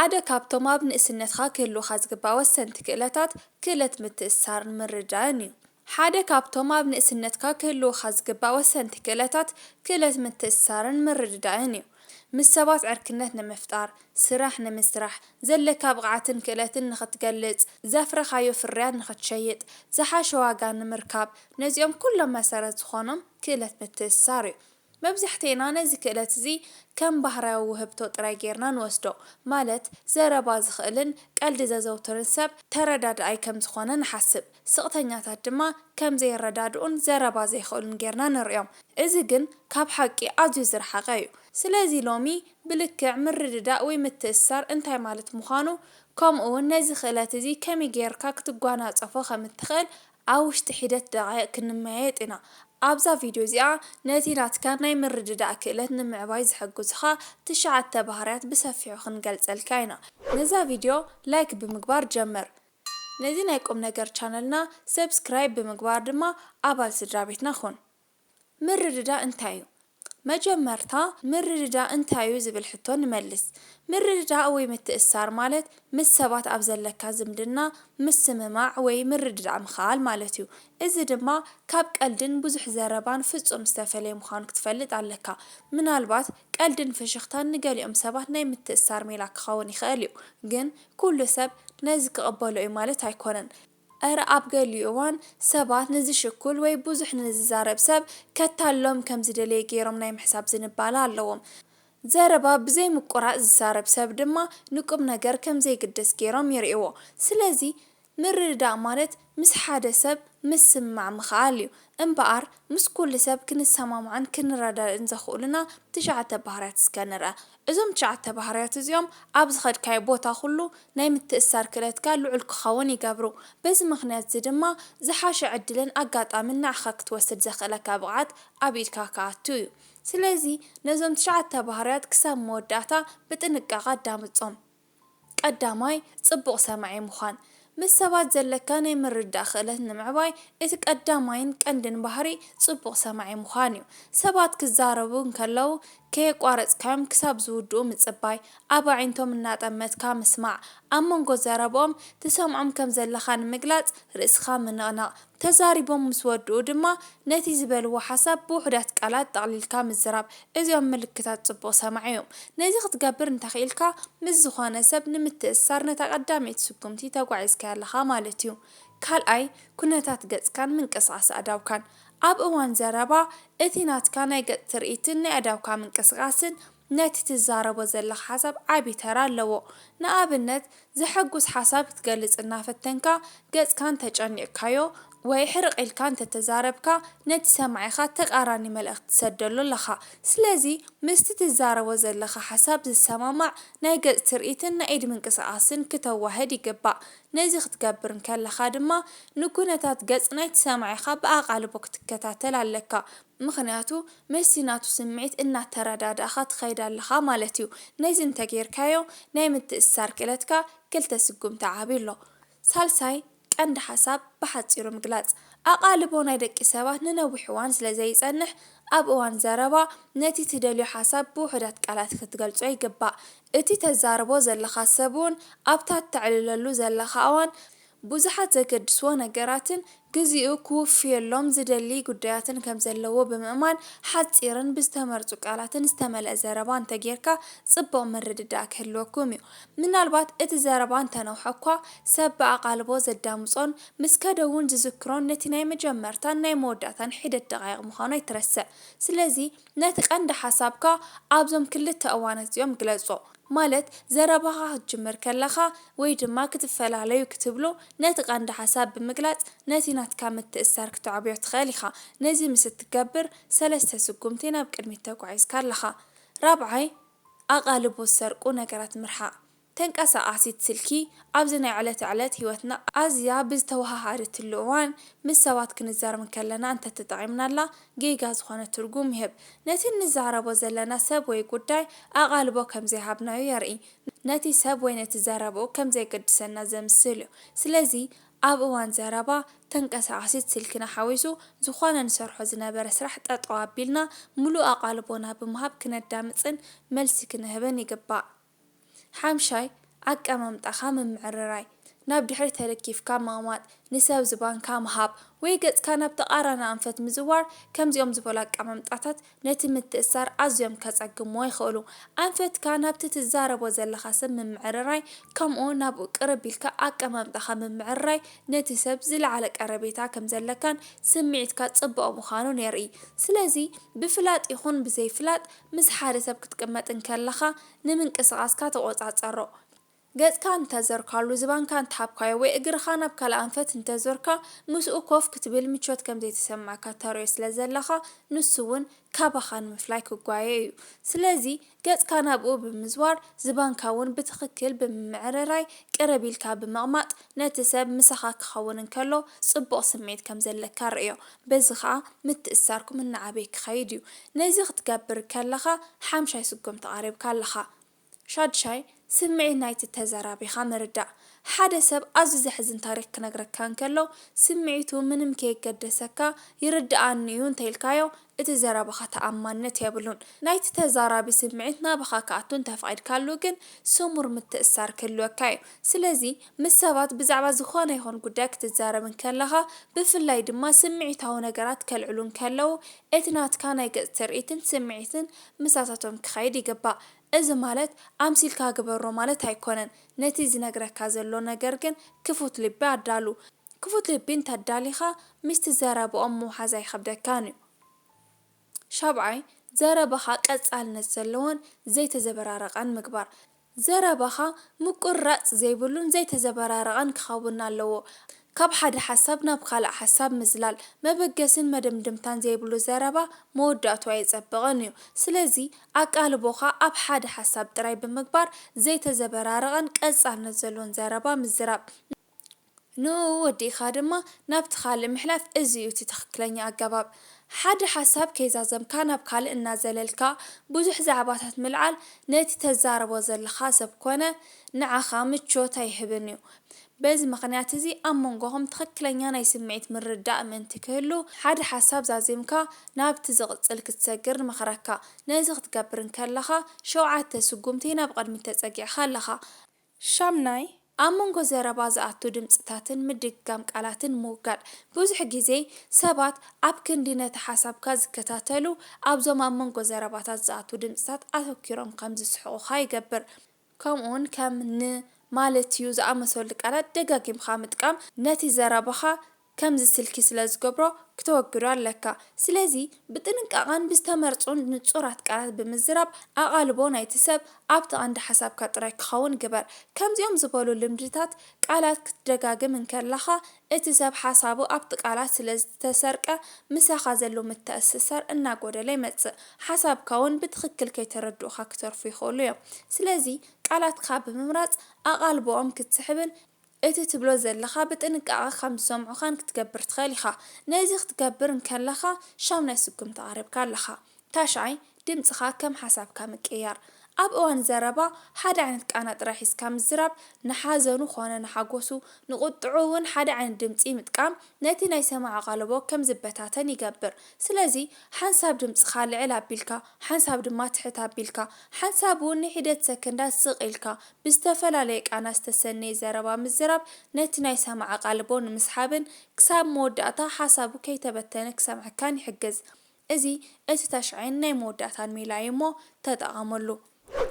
ሓደ ካብቶም ኣብ ንእስነትካ ክህልውካ ዝግባእ ወሰንቲ ክእለታት ክእለት ምትእስሳርን ምርድዳእን እዩ። ሓደ ካብቶም ኣብ ንእስነትካ ክህልውካ ዝግባእ ወሰንቲ ክእለታት ክእለት ምትእስሳርን ምርድዳእን እዩ። ምስ ሰባት ዕርክነት ንምፍጣር፣ ስራሕ ንምስራሕ፣ ዘለካ ብቕዓትን ክእለትን ንኽትገልጽ፣ ዘፍረኻዮ ፍርያት ንኽትሸይጥ፣ ዝሓሸ ዋጋ ንምርካብ፣ ነዚኦም ኩሎም መሰረት ዝኾኖም ክእለት ምትእስሳር እዩ። መብዛሕትኤና ነዚ ክእለት እዚ ከም ባህርያዊ ውህብቶ ጥራይ ጌርና ንወስዶ፣ ማለት ዘረባ ዝኽእልን ቀልዲ ዘዘውትርን ሰብ ተረዳድኣይ ከም ዝኾነ ንሓስብ። ስቕተኛታት ድማ ከም ዘይረዳድኡን ዘረባ ዘይኽእሉን ጌርና ንርእዮም። እዚ ግን ካብ ሓቂ ኣዝዩ ዝረሓቐ እዩ። ስለዚ ሎሚ ብልክዕ ምርድዳእ ወይ ምትእስሳር እንታይ ማለት ምዃኑ፣ ከምኡ እውን ነዚ ክእለት እዚ ከመይ ጌርካ ክትጓናጸፎ ከም እትኽእል ኣብ ውሽጢ ሒደት ደቓይቕ ክንመያየጥ ኢና። ኣብዛ ቪድዮ እዚኣ ነቲ ናትካ ናይ ምርድዳእ ክእለት ንምዕባይ ዝሕግዙኻ ትሽዓተ ባህርያት ብሰፊሑ ክንገልጸልካ ኢና። ነዛ ቪድዮ ላይክ ብምግባር ጀምር። ነዚ ናይ ቁም ነገር ቻነልና ሰብስክራይብ ብምግባር ድማ ኣባል ስድራ ቤትና ኩን። ምርድዳእ እንታይ እዩ? መጀመርታ ምርድዳእ እንታይ እዩ ዝብል ሕቶ ንመልስ። ምርድዳእ ወይ ምትእስሳር ማለት ምስ ሰባት ኣብ ዘለካ ዝምድና ምስምማዕ ወይ ምርድዳእ ምኽኣል ማለት እዩ። እዚ ድማ ካብ ቀልድን ብዙሕ ዘረባን ፍጹም ዝተፈለየ ምዃኑ ክትፈልጥ ኣለካ። ምናልባት ቀልድን ፍሽኽታን ንገሊኦም ሰባት ናይ ምትእስሳር ሜላ ክኸውን ይኽእል እዩ፣ ግን ኩሉ ሰብ ነዚ ክቕበሎ እዩ ማለት ኣይኮነን። እረ ኣብ ገሊኡ እዋን ሰባት ንዝሽኩል ወይ ብዙሕ ንዝዛረብ ሰብ ከታልሎም ከም ዝደለየ ገይሮም ናይ ምሕሳብ ዝንባለ ኣለዎም። ዘረባ ብዘይ ምቁራጽ ዝዛረብ ሰብ ድማ ንቁም ነገር ከም ዘይግደስ ገይሮም ይርእይዎ። ስለዚ ምርድዳእ ማለት ምስ ሓደ ሰብ ምስማዕ ምኽኣል እዩ። እምበኣር ምስ ኩሉ ሰብ ክንሰማማዕን ክንረዳድእን ዘኽእሉና ትሽዓተ ባህርያት እስከ ንርኣ። እዞም ትሽዓተ ባህርያት እዚኦም ኣብ ዝኸድካዮ ቦታ ኩሉ ናይ ምትእስሳር ክእለትካ ልዑል ክኸውን ይገብሩ። በዚ ምኽንያት እዚ ድማ ዝሓሸ ዕድልን ኣጋጣምን ንዓኻ ክትወስድ ዘኽእለካ ብቕዓት ኣብ ኢድካ ክኣቱ እዩ። ስለዚ ነዞም ትሽዓተ ባህርያት ክሳብ መወዳእታ ብጥንቃቐ ኣዳምጾም። ቀዳማይ፣ ጽቡቕ ሰማዒ ምዃን። ምስ ሰባት ዘለካ ናይ ምርዳእ ክእለት ንምዕባይ እቲ ቀዳማይን ቀንድን ባህሪ ጽቡቕ ሰማዒ ምዃን እዩ። ሰባት ክዛረቡ እንከለዉ ከየቋረጽካዮም ክሳብ ዝውድኡ ምጽባይ፣ ኣብ ኣዒንቶም እናጠመትካ ምስማዕ፣ ኣብ መንጎ ዘረብኦም ትሰምዖም ከም ዘለኻ ንምግላጽ ርእስኻ ምንቕናቕ፣ ተዛሪቦም ምስ ወድኡ ድማ ነቲ ዝበልዎ ሓሳብ ብውሑዳት ቃላት ጠቕሊልካ ምዝራብ፣ እዚኦም ምልክታት ጽቡቕ ሰማዒ እዮም። ነዚ ክትገብር እንተኽኢልካ፣ ምስ ዝኾነ ሰብ ንምትእስሳር ነታ ቀዳመይቲ ስጉምቲ ተጓዒዝካያ ኣለኻ ማለት እዩ። ካልኣይ፣ ኩነታት ገጽካን ምንቅስቓስ ኣእዳውካን። ኣብ እዋን ዘረባ፣ እቲ ናትካ ናይ ገጽ ትርኢትን ናይ ኣእዳውካ ምንቅስቓስን ነቲ ትዛረቦ ዘለኻ ሓሳብ ዓቢ ተራ ኣለዎ። ንኣብነት፣ ዘሐጉስ ሓሳብ ክትገልጽ እናፈተንካ ገጽካ እንተጨኒቕካዮ ወይ ሕርቕ ኢልካ እንተተዛረብካ፣ ነቲ ሰማዒኻ ተቓራኒ መልእኽቲ ትሰደሉ ኣለኻ። ስለዚ፣ ምስቲ ትዛረቦ ዘለኻ ሓሳብ ዝሰማማዕ ናይ ገጽ ትርኢትን ናይ ኢድ ምንቅስቓስን ክተዋህድ ይግባእ። ነዚ ክትገብር እንከለኻ ድማ፣ ንኩነታት ገጽ ናይቲ ሰማዒኻ ብኣቓልቦ ክትከታተል ኣለካ። ምኽንያቱ ምስቲ ናቱ ስምዒት እናተረዳዳእኻ ትኸይድ ኣለኻ ማለት እዩ። ነዚ እንተጌርካዮ ናይ ምትእስሳር ክእለትካ ክልተ ስጉምቲ ዓቢ ኣሎ። ሳልሳይ፣ ቀንዲ ሓሳብ ብሓጺሩ ምግላጽ። ኣቓልቦ ናይ ደቂ ሰባት ንነዊሕ እዋን ስለ ዘይጸንሕ፣ ኣብ እዋን ዘረባ ነቲ ትደልዮ ሓሳብ ብውሑዳት ቃላት ክትገልጾ ይግባእ። እቲ ተዛርቦ ዘለኻ ሰብ እውን ኣብታ እተዕልለሉ ዘለኻ እዋን ብዙሓት ዘገድስዎ ነገራትን ግዜኡ ክውፍየሎም ዝደሊ ጉዳያትን ከም ዘለዎ ብምእማን፣ ሓጺርን ብዝተመርጹ ቃላትን ዝተመልአ ዘረባ እንተጌርካ፣ ጽቡቕ ምርድዳእ ክህልወኩም እዩ። ምናልባት እቲ ዘረባ እንተነውሐ እኳ፣ ሰብ ብኣቓልቦ ዘዳምጾን ምስ ከደ እውን ዝዝክሮን ነቲ ናይ መጀመርታን ናይ መወዳእታን ሒደት ደቓይቕ ምዃኑ ኣይትረስዕ። ስለዚ፣ ነቲ ቀንዲ ሓሳብካ ኣብዞም ክልተ እዋናት እዚኦም ግለጾ። ማለት፣ ዘረባኻ ክትጅምር ከለኻ ወይ ድማ ክትፈላለዩ ክትብሉ፣ ነቲ ቀንዲ ሓሳብ ብምግላጽ ነቲ ናትካ ምትእስሳር ክተዕብዮ ትኽእል ኢኻ። ነዚ ምስ እትገብር፣ ሰለስተ ስጉምቲ ናብ ቅድሚት ተጓዒዝካ ኣለኻ። ራብዓይ፣ ኣቓልቦ ዝሰርቁ ነገራት ምርሓቕ። ተንቀሳቓሲት ስልኪ ኣብዚ ናይ ዕለተ ዕለት ህይወትና ኣዝያ ብዝተወሃሃደትሉ እዋን፣ ምስ ሰባት ክንዛረብ እንከለና እንተተጠቒምናላ፣ ጌጋ ዝኾነ ትርጉም ይህብ። ነቲ እንዛረቦ ዘለና ሰብ ወይ ጉዳይ ኣቓልቦ ከም ዘይሃብናዮ የርኢ። ነቲ ሰብ ወይ ነቲ ዘረብኡ ከም ዘየገድሰና ዘምስል እዩ። ስለዚ፣ ኣብ እዋን ዘረባ፣ ተንቀሳቓሲት ስልክና ሓዊሱ፣ ዝኾነ ንሰርሖ ዝነበረ ስራሕ ጠጠው ኣቢልና፣ ምሉእ ኣቓልቦና ብምሃብ ክነዳምጽን መልሲ ክንህብን ይግባእ። ሓምሻይ፣ ኣቀማምጣኻ ምምዕርራይ፣ ናብ ድሕሪት ተለኪፍካ ምቕማጥ፣ ንሰብ ዝባንካ ምሃብ፣ ወይ ገጽካ ናብ ተቓራኒ ኣንፈት ምዝዋር፣ ከምዚኦም ዝበሉ ኣቀማምጣታት ነቲ ምትእስሳር ኣዝዮም ከጸግምዎ ይኽእሉ። ኣንፈትካ ናብቲ ትዛረቦ ዘለኻ ሰብ ምምዕርራይ፣ ከምኡ ናብኡ ቅርብ ኢልካ ኣቀማምጣኻ ምምዕርራይ፣ ነቲ ሰብ ዝለዓለ ቀረቤታ ከም ዘለካን ስምዒትካ ጽቡቕ ምዃኑን የርኢ። ስለዚ፣ ብፍላጥ ይኹን ብዘይፍላጥ፣ ምስ ሓደ ሰብ ክትቅመጥ እንከለኻ፣ ንምንቅስቓስካ ተቖጻጸሮ። ገጽካ እንተዘርካሉ፣ ዝባንካ እንተሃብካዮ ወይ እግርኻ ናብ ካልእ ኣንፈት እንተዞርካ፣ ምስኡ ኮፍ ክትብል ምቾት ከም ዘይተሰማዕካ ተርእዮ ስለ ዘለኻ፣ ንሱ እውን ካባኻ ንምፍላይ ክጓየ እዩ። ስለዚ፣ ገጽካ ናብኡ ብምዝዋር፣ ዝባንካ እውን ብትኽክል ብምምዕርራይ፣ ቅርብ ኢልካ ብምቕማጥ፣ ነቲ ሰብ ምሳኻ ክኸውን እንከሎ ጽቡቕ ስምዒት ከም ዘለካ ርእዮ። በዚ ኸኣ ምትእስሳርኩም እናዓበየ ክኸይድ እዩ። ነዚ ክትገብር ከለኻ፣ ሓምሻይ ስጉምቲ ቀሪብካ ኣለኻ። ሻድሻይ፣ ስምዒት ናይቲ ተዛራቢኻ ምርዳእ። ሓደ ሰብ ኣዝዩ ዘሕዝን ታሪኽ ክነግረካ እንከሎ፣ ስምዒቱ ምንም ከየገደሰካ፣ "ይርድኣኒ እዩ" እንተኢልካዮ፣ እቲ ዘረባኻ ተኣማንነት የብሉን። ናይቲ ተዛራቢ ስምዒት ናባኻ ክኣቱ እንተፈቒድካሉ ግን፣ ስሙር ምትእስሳር ክህልወካ እዩ። ስለዚ፣ ምስ ሰባት ብዛዕባ ዝኾነ ይኹን ጉዳይ ክትዛረብ እንከለኻ፣ ብፍላይ ድማ ስምዒታዊ ነገራት ከልዕሉ እንከለዉ፣ እቲ ናትካ ናይ ገጽ ትርኢትን ስምዒትን ምሳታቶም ክኸይድ ይግባእ። እዚ ማለት ኣምሲልካ ግበሮ ማለት ኣይኮነን። ነቲ ዝነግረካ ዘሎ ነገር ግን ክፉት ልቢ ኣዳሉ። ክፉት ልቢ እንተዳሊኻ፣ ምስቲ ዘረብኦም ምውሓዝ ኣይኸብደካን እዩ። ሻብዓይ፣ ዘረባኻ ቀጻልነት ዘለዎን ዘይተዘበራረቐን ምግባር። ዘረባኻ ምቁርራጽ ዘይብሉን ዘይተዘበራረቐን ክኸውን ኣለዎ። ካብ ሓደ ሓሳብ ናብ ካልእ ሓሳብ ምዝላል፣ መበገስን መደምደምታን ዘይብሉ ዘረባ መወዳእቱ ኣየጸብቕን እዩ። ስለዚ፣ ኣቃልቦኻ ኣብ ሓደ ሓሳብ ጥራይ ብምግባር፣ ዘይተዘበራረቐን ቀጻልነት ዘለዎን ዘረባ ምዝራብ። ንኡ ወዲእኻ ድማ ናብቲ ካልእ ምሕላፍ፣ እዚ እዩ እቲ ትኽክለኛ ኣገባብ። ሓደ ሓሳብ ከይዛዘምካ ናብ ካልእ እናዘለልካ ብዙሕ ዛዕባታት ምልዓል፣ ነቲ ተዛርቦ ዘለኻ ሰብ ኮነ ንዓኻ ምቾት ኣይህብን እዩ። በዚ ምኽንያት እዚ፣ ኣብ መንጎኹም ትኽክለኛ ናይ ስምዒት ምርድዳእ ምእንቲ ክህሉ፣ ሓደ ሓሳብ ዛዚምካ ናብቲ ዝቕጽል ክትሰግር ንመኽረካ። ነዚ ክትገብር እንከለኻ፣ ሸውዓተ ስጉምቲ ናብ ቅድሚት ተጸጊዕካ ኣለኻ። ሻምናይ፣ ኣብ መንጎ ዘረባ ዝኣቱ ድምጽታትን ምድግጋም ቃላትን ምውጋድ። ብዙሕ ግዜ ሰባት ኣብ ክንዲ ነቲ ሓሳብካ ዝከታተሉ፣ ኣብዞም ኣብ መንጎ ዘረባታት ዝኣቱ ድምጽታት ኣተኲሮም ከም ዝስሕቑኻ ይገብር። ከምኡውን ከም ን፣ ማለት እዩ ዝኣመሰሉ ቃላት ደጋጊምካ ምጥቃም ነቲ ዘረባኻ ከምዚ ስልኪ ስለ ዝገብሮ ክተወግዶ ኣለካ። ስለዚ ብጥንቃቐን ብዝተመርጹን ንጹራት ቃላት ብምዝራብ ኣቓልቦ ናይቲ ሰብ ኣብቲ ቀንዲ ሓሳብካ ጥራይ ክኸውን ግበር። ከምዚኦም ዝበሉ ልምድታት ቃላት ክትደጋግም እንከለኻ እቲ ሰብ ሓሳቡ ኣብቲ ቃላት ስለ ዝተሰርቀ ምሳኻ ዘሎ ምትእስሳር እናጎደለ ይመጽእ። ሓሳብካ እውን ብትኽክል ከይተረድኡኻ ክተርፉ ይኽእሉ እዮም። ስለዚ ቃላትካ ብምምራጽ ኣቓልቦኦም ክትስሕብን እቲ ትብሎ ዘለኻ ብጥንቃቐ ከም ዝሰምዑኻን ክትገብር ትኽእል ኢኻ። ነዚ ክትገብር እንከለኻ ሻምናይ ስጉምቲ ኣቕሪብካ ኣለኻ። ታሽዓይ፣ ድምጽኻ ከም ሓሳብካ ምቅይያር። ኣብ እዋን ዘረባ ሓደ ዓይነት ቃና ጥራይ ሒዝካ ምዝራብ ንሓዘኑ ኾነ ንሓጎሱ፣ ንቁጥዑ እውን ሓደ ዓይነት ድምጺ ምጥቃም ነቲ ናይ ሰማዕ ኣቓልቦ ከም ዝበታተን ይገብር። ስለዚ ሓንሳብ ድምጽኻ ልዕል ኣቢልካ፣ ሓንሳብ ድማ ትሕት ኣቢልካ፣ ሓንሳብ እውን ንሒደት ሰከንዳት ስቕ ኢልካ ብዝተፈላለየ ቃና ዝተሰነየ ዘረባ ምዝራብ ነቲ ናይ ሰማዕ ኣቓልቦ ንምስሓብን ክሳብ መወዳእታ ሓሳቡ ከይተበተነ ክሰምዐካን ይሕግዝ። እዚ እቲ ታሽዓይን ናይ መወዳእታን ሜላ እዩ እሞ ተጠቐመሉ።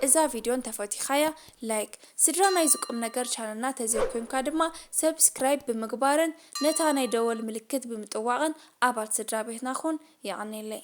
እዛ ቪድዮ እንተፈቲኻያ ላይክ፣ ስድራ ናይዚ ቁም ነገር ቻነልና ተዘይኮንካ ድማ ሰብስክራይብ ብምግባርን ነታ ናይ ደወል ምልክት ብምጥዋቕን ኣባል ስድራ ቤትና ኩን። የቐኔለይ።